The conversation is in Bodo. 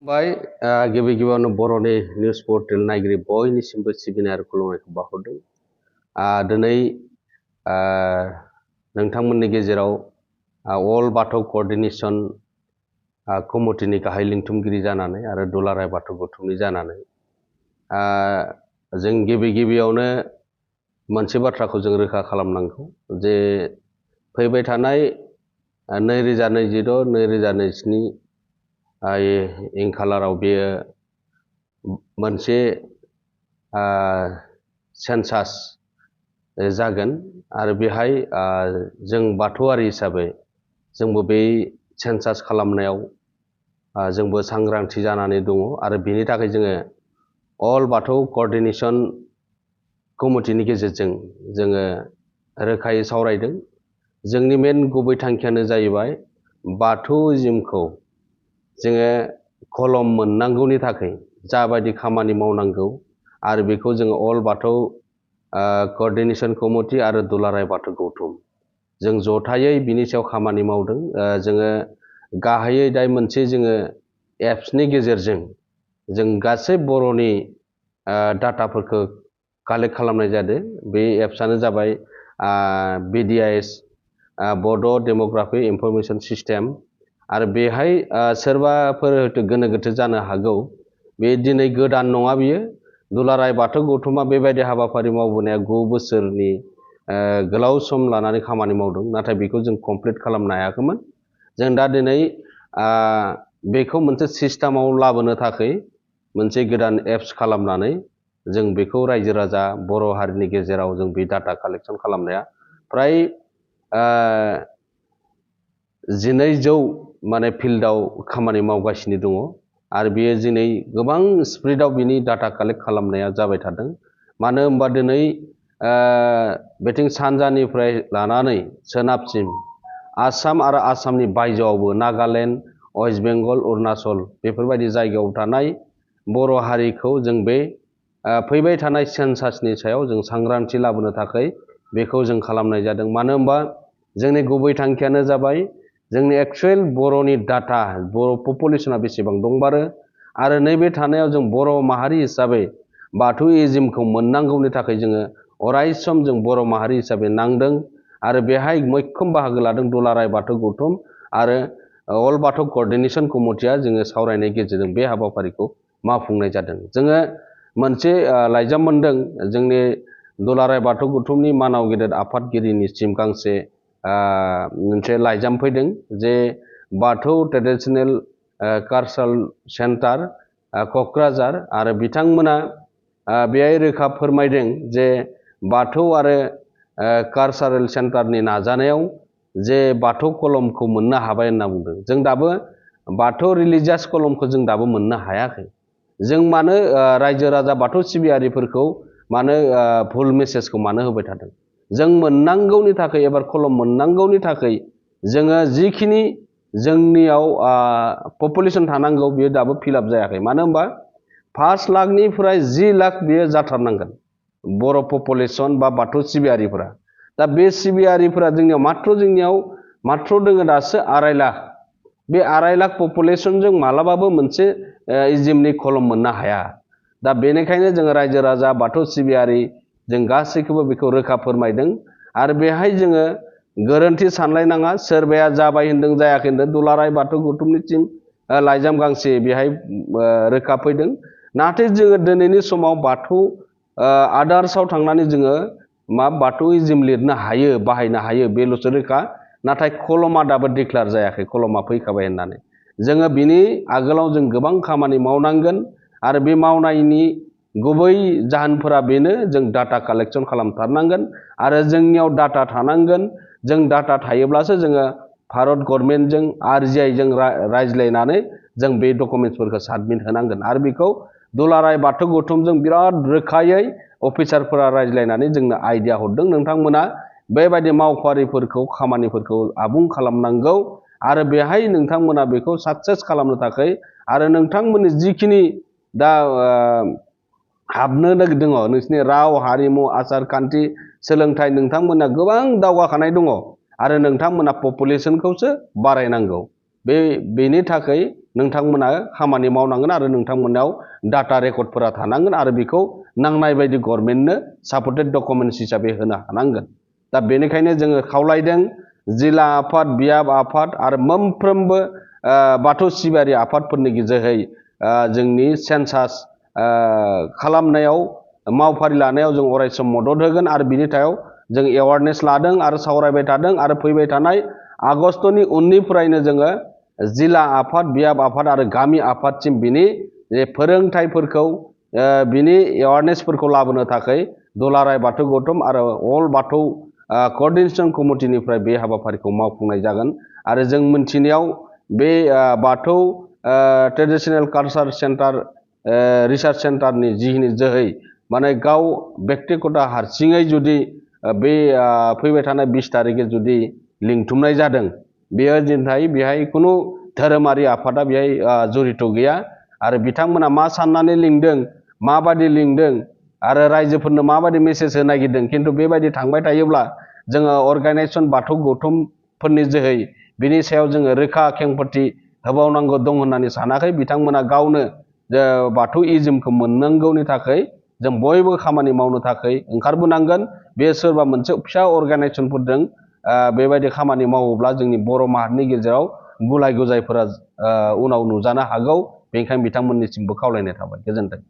बाय गिबि गिबियावनो बर'नि निउस पर्टेल नायगिरि बयनिसिमबो सिबिनाय आरो खुलुमनायखौ बावहरदों। दिनै नोंथांमोननि गेजेराव अल बाथौ कोअर्डिनेशन कमिटिनि गाहाय लिंथुमगिरि जानानै आरो दुलाराय बाथौ गौथुमनि जानानै जों गिबियावनो मोनसे बाथ्राखौ जों रोखा खालामनांगौ जे फैबाय थानाय 2022-2027 इंखालाराव बेयो मोनसे सेन्सास जागोन आरो बेहाय जों बाथौआरि हिसाबै जोंबो बे सेन्सास खालामनायाव जोंबो सांग्रांथि जानानै दङ आरो बेनि थाखाय जोङो अल बाथौ कोअर्डिनेशन कमिटिनि गेजेरजों जोङो रोखायै सावरायदों। जोंनि मेन गुबै थांखियानो जाहैबाय बाथौइज्मखौ जोङो कलम मोननांगौनि थाखाय जाबायदि खामानि मावनांगौ आरो बेखौ जोङो अल बाथौ कोअर्डिनेशन कमिटि आरो दुलाराय बाथौ गौथुम जों जथायै बिनि सायाव खामानि मावदों। जोङो गाहायै दा मोनसे जोङो एप्सनि गेजेरजों जों गासै बर'नि डाटाफोरखौ कालेक्ट खालामनाय जादों। बे एप्सआनो जाबाय BDIS बड' डेमोग्राफि इनफरमेशन सिस्टेम आरो बेहाय सोरबाफोर हयथ' गोनो गोथो जानो हागौ। बे दिनै गोदान नङा, बियो दुलाराय बाथौ गौथुमा बेबायदि हाबाफारि मावबोनाया 9 बोसोरनि गोलाव सम लानानै खामानि मावदों, नाथाय बेखौ जों कमप्लिट खालामनो हायाखैमोन। जों दा दिनै बेखौ मोनसे सिस्टेमाव लाबोनो थाखाय मोनसे गोदान एप्स खालामनानै जों बेखौ रायजो राजा बर' हारिनि गेजेराव जों बे डाटा कालेक्शन खालामनाया फ्राय 1200 माने फिल्डआव खामानि मावगासिनो दङ आरो बेयो दिनै गोबां स्प्रिडआव बिनि डाटा कालेक्ट खालामनाया जाबाय थादों। मानो होनबा दिनै बेथिं सानजानिफ्राय लानानै सोनाबसिम आसाम आरो आसामनि बायजोआवबो नागालेण्ड, वेस्ट बेंगल, अरुणाचल बेफोरबायदि जायगायाव थानाय बर' हारिखौ जों बे फैबाय थानाय सेन्सासनि सायाव जों सांग्रांथि लाबोनो थाखाय बेखौ जों खालामनाय जादों। मानो होनबा जोंनि गुबै थांखियानो जाबाय जोंनि एक्चुएल बर'नि डाटा, बर' पपुलेसना बेसेबां दंबारो आरो नैबे थानायाव जों बर' माहारि हिसाबै बाथौइज्मखौ मोननांगौनि थाखाय जोङो अरायसम जों बर' माहारि हिसाबै नांदों आरो बेहाय मैखोम बाहागो लादों दुलाराय बाथौ गौथुम आरो अल बाथौ कोअर्डिनेशन कमिटिया जोङो सावरायनायनि गेजेरजों बे हाबाफारिखौ मावफुंनाय जादों। जोङो मोनसे लाइजाम मोनदों जोंनि दुलाराय बाथौ गौथुमनि मानाव गेदेर आफादगिरिनिसिम गांसे मोनसे लाइजाम फैदों जे बाथौ ट्रेडिशनेल कालचारेल सेन्टार क'क्राझार आरो बिथांमोना बेहाय रोखा फोरमायदों जे बाथौ आरो कालचारेल सेन्टारनि नाजानायाव जे बाथौ कलमखौ मोननो हाबाय होनना बुंदों। जों दाबो बाथौ रिलिजियास कलमखौ जों दाबो मोननो हायाखै। जों मानो रायजो राजा बाथौ सिबियारिफोरखौ मानो भुल मेसेजखौ मानो होबाय थादों? जों मोननांगौनि थाखाय एबार कलम मोननांगौनि थाखाय जोङो जिखिनि जोंनियाव पपुलेसन थानांगौ बियो दाबो फिलआप जायाखै। मानो होनबा 5 लाखनिफ्राय 10 लाख बियो जाथारनांगोन बर' पपुलेसन बा बाथौ सिबियारिफोरा। दा बे सिबियारिफोरा जोंनियाव माथ्र दोङो दासो 2.5 लाख। बे 2.5 लाख पपुलेसनजों मालाबाबो मोनसे इज्मनि कलम मोननो हाया। दा बेनिखायनो जोङो रायजो राजा बाथौ सिबियारि जों गासैखौबो बेखौ रोखा फोरमायदों आरो बेहाय जोङो गोरोन्थि सानलायनाङा। सोरबाया जाबाय होनदों जायाखै होनदों, दुलाराय बाथौ गौथुमनिसिम लाइजाम गांसे बेहाय रोखा फैदों। नाथाय जोङो दिनैनि समाव बाथौ आदार्सआव थांनानै जोङो बाथौइज्म लिरनो हायो, बाहायनो हायो, बेल'सो रोखा। नाथाय कलमा दाबो डिक्लेयार जायाखै, कलमा फैखाबाय होननानै। जोङो बिनि आगोलाव जों गोबां खामानि मावनांगोन आरो बे मावनायनि गुबै जाहोनफोरा बेनो, जों डाटा कालेक्शन खालामथारनांगोन आरो जोंनियाव डाटा थानांगोन। जों डाटा थायोब्लासो जोङो भारत गभर्नमेन्टजों RGIजों रायज्लायनानै जों बे डकुमेन्ट्सफोरखौ साबमिट होनांगोन आरो बेखौ दुलाराय बाथौ गौथुमजों बिराद रोखायै अफिसारफोरा रायज्लायनानै जोंनो आइडिया हरदों। नोंथांमोना बेबायदि मावफारिफोरखौ खामानिफोरखौ आबुं खालामनांगौ आरो बेहाय नोंथांमोना बेखौ साक्सेस खालामनो थाखाय आरो नोंथांमोननि जिखिनि दा हाबनो दङ नोंसिनि राव, हारिमु, आसार खान्थि, सोलोंथाइ, नोंथांमोना गोबां दावगाखानाय दङ आरो नोंथांमोना पपुलेसनखौसो बारायनांगौ। बेनि थाखाय नोंथांमोना खामानि मावनांगोन आरो नोंथांमोनाव डाटा रेकर्डफोरा थानांगोन आरो बेखौ नांनाय बायदि गभर्नमेन्टनो सापर्टेड डकुमेन्ट्स हिसाबै होनो हानांगोन। दा बेनिखायनो जोङो खावलायदों जिल्ला आफाद, बियाब आफाद आरो मोनफ्रोमबो बाथौ सिबियारि आफादफोरनि जोहै जोंनि सेन्सास खालामनायाव मावफारि लानायाव जों अरायसम मदद होगोन आरो बिनि सायाव जों एवारनेस लादों आरो सावरायबाय थादों आरो फैबाय थानाय आगस्तनि उननिफ्रायनो जोङो जिल्ला आफाद, बियाब आफाद आरो गामि आफादसिम बिनि फोरोंथाइफोरखौ बिनि एवारनेसफोरखौ लाबोनो थाखाय दुलाराय बाथौ गौथुम आरो अल बाथौ कोअर्डिनेशन कमिटिनिफ्राय बे हाबाफारिखौ मावफुंनाय जागोन। आरो जों मोनथिनायाव बे बाथौ ट्रेडिशनेल कालचार सेन्टार रिसार्च सेन्टारनि जिखिनि जोहै माने गाव बेक्तिगत हारसिङै जुदि बे फैबाय थानाय 20 तारिखै जुदि लिंथुमनाय जादों, बेयो दिनैहाय बेहाय खुनु धोरोमारि आफादा बेहाय जड़ित गैया आरो बिथांमोना मा साननानै लिंदों, माबादि लिंदों आरो रायजोफोरनो माबादि मेसेज होनो नागिरदों, खिन्थु बेबायदि थांबाय थायोब्ला जोङो अर्गानाइजेसन बाथौ गौथुमफोरनि जोहै बिनि सायाव जोङो रोखा खेंफोरथि होबावनांगौ दं होननानै सानाखै। बिथांमोना गावनो बाथौ इज्मखौ मोननांगौनि थाखाय जों बयबो खामानि मावनो थाखाय ओंखारबोनांगोन। बे सोरबा मोनसे फिसा अर्गानाइजेसनफोरजों बेबायदि खामानि मावोब्ला जोंनि बर' माहारिनि गेजेराव गुलाय गुजायफोरा उनाव नुजानो हागौ। बेनिखायनो बिथांमोननिसिमबो खावलायनाय थाबाय। गोजोन्थों।